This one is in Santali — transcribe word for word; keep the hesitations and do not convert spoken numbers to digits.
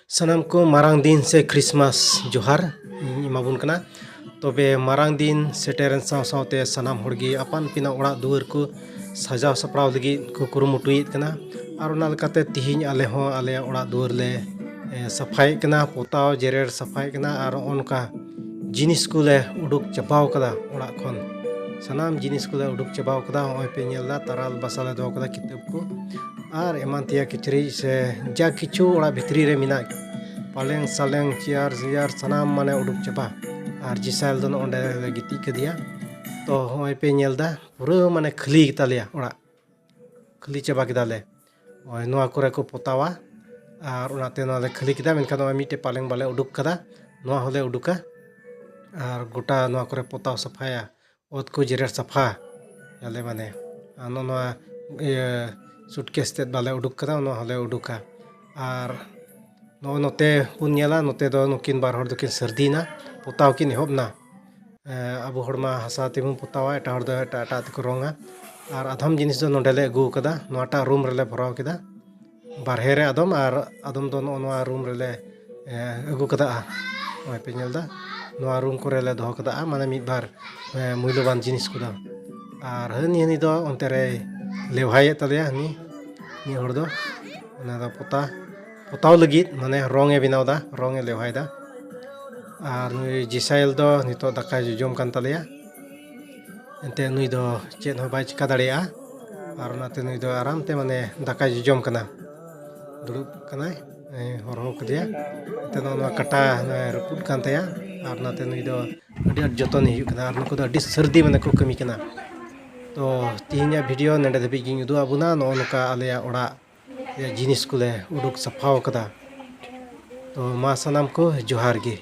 ᱥᱟᱱᱟᱢ ᱠᱚ ᱢᱟᱨᱟᱝ ᱫᱤᱱ ᱥᱮ ᱠᱷᱨᱤᱥᱢᱟᱥ ᱡᱚᱦᱟᱨ ᱤᱧ ᱮᱢᱟᱵᱚᱱ ᱠᱟᱱᱟ᱾ ᱛᱚᱵᱮ ᱢᱟᱨᱟᱝ ᱫᱤᱱ ᱥᱮᱴᱮᱨᱮᱱ ᱥᱟᱶ ᱥᱟᱶᱛᱮ ᱥᱟᱱᱟᱢ ᱦᱚᱲ ᱜᱮ ᱟᱯᱟᱱ ᱟᱹᱯᱤᱱᱟᱜ ᱚᱲᱟᱜ ᱫᱩᱣᱟᱹᱨ ᱠᱚ ᱥᱟᱡᱟᱣ ᱥᱟᱯᱲᱟᱣ ᱞᱟᱹᱜᱤᱫ ᱠᱚ ᱠᱩᱨᱩᱢᱩᱴᱩᱭᱮᱫ ᱠᱟᱱᱟ᱾ ᱟᱨ ᱚᱱᱟ ᱞᱮᱠᱟᱛᱮ ᱛᱤᱦᱤᱧ ᱟᱞᱮ ᱦᱚᱸ ᱟᱞᱮᱭᱟᱜ ᱚᱲᱟᱜ ᱫᱩᱣᱟᱹᱨ ᱞᱮ, ᱮ, ᱥᱟᱯᱷᱟᱭᱮᱫ ᱠᱟᱱᱟ, ᱯᱚᱛᱟᱣ ᱡᱮᱨᱮᱲ ᱥᱟᱯᱷᱟᱭᱮᱫ ᱠᱟᱱᱟ᱾ ᱟᱨ ᱱᱚᱜᱼᱚ ᱱᱚᱝᱠᱟ ᱡᱤᱱᱤᱥ ᱠᱚᱞᱮ ᱩᱰᱩᱠ ᱪᱟᱵᱟᱣ ᱠᱟᱫᱟ ᱚᱲᱟᱜ ᱠᱷᱚᱱ᱾ ᱥᱟᱱᱟᱢ ᱡᱤᱱᱤᱥ ᱠᱚᱞᱮ ᱩᱰᱩᱠ ᱪᱟᱵᱟᱣ ᱠᱟᱫᱟ᱾ ᱱᱚᱜᱼᱚᱭ ᱯᱮ ᱧᱮᱞ ᱮᱫᱟ, ᱛᱟᱨᱟᱞ ᱵᱟᱥᱟ ᱞᱮ ᱫᱚᱦᱚ ᱠᱟᱫᱟ, ᱠᱤᱛᱟᱹᱵ ᱠᱚ ᱟᱨ ᱮᱢᱟᱱ ᱛᱮᱭᱟᱜ ᱠᱤᱪᱨᱤᱡ ᱥᱮ ᱡᱟ ᱠᱤᱪᱷᱩ ᱚᱲᱟᱜ ᱵᱷᱤᱛᱨᱤ ᱨᱮ ᱢᱮᱱᱟᱜ, ᱯᱟᱞᱮᱝ ᱥᱟᱞᱮᱝ, ᱪᱮᱭᱟᱨ ᱥᱮᱭᱟᱨ, ᱥᱟᱱᱟᱢ ᱢᱟᱱᱮ ᱩᱰᱩᱠ ᱪᱟᱵᱟ᱾ ᱟᱨ ᱡᱤᱥᱟᱭᱮᱞ ᱫᱚ ᱱᱚᱜᱼᱚ ᱱᱚᱸᱰᱮ ᱞᱮ ᱜᱤᱛᱤᱡ ᱠᱟᱫᱮᱭᱟ᱾ ᱛᱚ ᱱᱚᱜᱼᱚᱭ ᱯᱮ ᱧᱮᱞ ᱮᱫᱟ, ᱯᱩᱨᱟᱹ ᱢᱟᱱᱮ ᱠᱷᱟᱹᱞᱤ ᱜᱮᱛᱟᱞᱮᱭᱟ ᱚᱲᱟᱜ, ᱠᱷᱟᱹᱞᱤ ᱪᱟᱵᱟ ᱠᱮᱫᱟᱞᱮ᱾ ᱱᱚᱜᱼᱚᱭ ᱱᱚᱣᱟ ᱠᱚᱨᱮ ᱠᱚ ᱯᱚᱛᱟᱣᱟ, ᱟᱨ ᱚᱱᱟᱛᱮ ᱱᱚᱣᱟ ᱞᱮ ᱠᱷᱟᱹᱞᱤ ᱠᱮᱫᱟ᱾ ᱢᱮᱱᱠᱷᱟᱱ ᱱᱚᱜᱼᱚᱭ ᱢᱤᱫᱴᱮᱡ ᱯᱟᱞᱮᱝ ᱵᱟᱞᱮ ᱩᱰᱩᱠ ᱠᱟᱫᱟ, ᱱᱚᱣᱟ ᱦᱚᱸᱞᱮ ᱩᱰᱩᱠᱟ᱾ ᱟᱨ ᱜᱚᱴᱟ ᱱᱚᱣᱟ ᱠᱚᱨᱮ ᱯᱚᱛᱟᱣ ᱥᱟᱯᱷᱟᱭᱟ, ᱚᱛ ᱠᱚ ᱡᱮᱨᱮᱲ ᱥᱟᱯᱷᱟ ᱭᱟᱞᱮ ᱢᱟᱱᱮ᱾ ᱟᱨ ᱱᱚᱜᱼᱚ ᱱᱚᱣᱟ ᱤᱭᱟᱹ ᱥᱩᱴᱠᱮᱥ ᱛᱮᱫ ᱵᱟᱞᱮ ᱩᱰᱩᱠ ᱠᱟᱫᱟ, ᱱᱚᱣᱟ ᱦᱚᱸᱞᱮ ᱩᱰᱩᱠᱟ᱾ ᱟᱨ ᱱᱚᱜᱼᱚᱭ ᱱᱚᱛᱮ ᱵᱚᱱ ᱧᱮᱞᱟ, ᱱᱚᱛᱮ ᱫᱚ ᱱᱩᱠᱤᱱ ᱵᱟᱨ ᱦᱚᱲ ᱫᱚᱠᱤᱱ ᱥᱟᱹᱨᱫᱤᱭᱮᱱᱟ, ᱯᱚᱛᱟᱣ ᱠᱤᱱ ᱮᱦᱚᱵ ᱮᱱᱟ᱾ ᱮᱸ, ᱟᱵᱚ ᱦᱚᱲ ᱢᱟ ᱦᱟᱥᱟ ᱛᱮᱵᱚᱱ ᱯᱚᱛᱟᱣᱟ, ᱮᱴᱟᱜ ᱦᱚᱲ ᱫᱚ ᱮᱴᱟᱜ ᱮᱴᱟᱜ ᱛᱮᱠᱚ ᱨᱚᱝᱟ᱾ ᱟᱨ ᱟᱫᱷᱚᱢ ᱡᱤᱱᱤᱥ ᱫᱚ ᱱᱚᱸᱰᱮ ᱞᱮ ᱟᱹᱜᱩ ᱟᱠᱟᱫᱟ, ᱱᱚᱣᱟᱴᱟᱜ ᱨᱩᱢ ᱨᱮᱞᱮ ᱵᱷᱚᱨᱟᱣ ᱠᱮᱫᱟ᱾ ᱵᱟᱨᱦᱮ ᱨᱮ ᱟᱫᱚᱢ, ᱟᱨ ᱟᱫᱚᱢ ᱫᱚ ᱱᱚᱜᱼᱚ ᱱᱚᱣᱟ ᱨᱩᱢ ᱨᱮᱞᱮ, ᱮᱸ, ᱟᱹᱜᱩ ᱠᱟᱫᱟ᱾ ᱱᱚᱜᱼᱚᱭ ᱯᱮ ᱧᱮᱞ ᱮᱫᱟ, ᱱᱚᱣᱟ ᱨᱩᱢ ᱠᱚᱨᱮ ᱞᱮ ᱫᱚᱦᱚ ᱠᱟᱫᱟ, ᱢᱟᱱᱮ ᱢᱤᱫ ᱵᱟᱨ, ᱮᱸ, ᱢᱩᱞᱞᱚᱵᱟᱱ ᱡᱤᱱᱤᱥ ᱠᱚᱫᱚ᱾ ᱟᱨ ᱦᱟᱹᱱᱤ, ᱦᱟᱹᱱᱤ ᱫᱚ ᱚᱱᱛᱮ ᱨᱮᱭ ᱞᱮᱣᱦᱟᱭᱮᱫ ᱛᱟᱞᱮᱭᱟ, ᱦᱟᱹᱱᱤ ᱢᱤᱫ ᱦᱚᱲ ᱫᱚ᱾ ᱚᱱᱟ ᱫᱚ ᱯᱚᱛᱟ-, ᱯᱚᱛᱟᱣ ᱞᱟᱹᱜᱤᱫ, ᱢᱟᱱᱮ ᱨᱚᱝ ᱮ ᱵᱮᱱᱟᱣ ᱮᱫᱟ, ᱨᱚᱝ ᱮ ᱞᱮᱣᱦᱟᱭᱮᱫᱟ᱾ ᱟᱨ ᱱᱩᱭ ᱡᱤᱥᱟᱭᱮᱞ ᱫᱚ ᱱᱤᱛᱚᱜ ᱫᱟᱠᱟᱭ ᱡᱚᱡᱚᱢ ᱠᱟᱱ ᱛᱟᱞᱮᱭᱟ᱾ ᱮᱱᱛᱮ ᱱᱩᱭ ᱫᱚ ᱪᱮᱫ ᱦᱚᱸ ᱵᱟᱭ ᱪᱤᱠᱟ ᱫᱟᱲᱮᱭᱟᱜᱼᱟ, ᱟᱨ ᱚᱱᱟᱛᱮ ᱱᱩᱭ ᱫᱚ ᱟᱨᱟᱢ ᱛᱮ, ᱢᱟᱱᱮ, ᱫᱟᱠᱟᱭ ᱡᱚᱡᱚᱢ ᱠᱟᱱᱟ, ᱫᱩᱲᱩᱵ ᱠᱟᱱᱟᱭ᱾ ᱮ, ᱦᱚᱨᱦᱚ ᱠᱮᱫᱮᱭᱟ᱾ ᱮᱱᱛᱮ ᱱᱚᱜᱼᱚ ᱱᱚᱣᱟ ᱠᱟᱴᱟ ᱱᱚᱜᱼᱚᱭ ᱨᱟᱹᱯᱩᱫ ᱠᱟᱱ ᱛᱟᱭᱟ, ᱟᱨ ᱚᱱᱟᱛᱮ ᱱᱩᱭ ᱫᱚ ᱟᱹᱰᱤ ᱟᱸᱴ ᱡᱚᱛᱚᱱ ᱦᱩᱭᱩᱜ ᱠᱟᱱᱟ, ᱟᱨ ᱱᱩᱠᱩ ᱫᱚ ᱟᱹᱰᱤ ᱥᱟᱹᱨᱫᱤ, ᱢᱟᱱᱮ, ᱠᱚ ᱠᱟᱹᱢᱤ ᱠᱟᱱᱟ᱾ ᱛᱚ ᱛᱤᱦᱤᱧᱟᱜ ᱵᱷᱤᱰᱤᱭᱳ ᱱᱚᱸᱰᱮ ᱫᱷᱟᱹᱵᱤᱡ ᱜᱤᱧ ᱩᱫᱩᱜ ᱟᱵᱚᱱᱟ᱾ ᱱᱚᱜᱼᱚ ᱱᱚᱝᱠᱟ ᱟᱞᱮᱭᱟᱜ ᱚᱲᱟᱜ ᱨᱮᱭᱟᱜ ᱡᱤᱱᱤᱥ ᱠᱚᱞᱮ ᱩᱰᱩᱠ ᱥᱟᱯᱷᱟᱣ ᱠᱟᱫᱟ᱾ ᱛᱚ ᱢᱟ ᱥᱟᱱᱟᱢ ᱠᱚ ᱡᱚᱦᱟᱨ ᱜᱮ᱾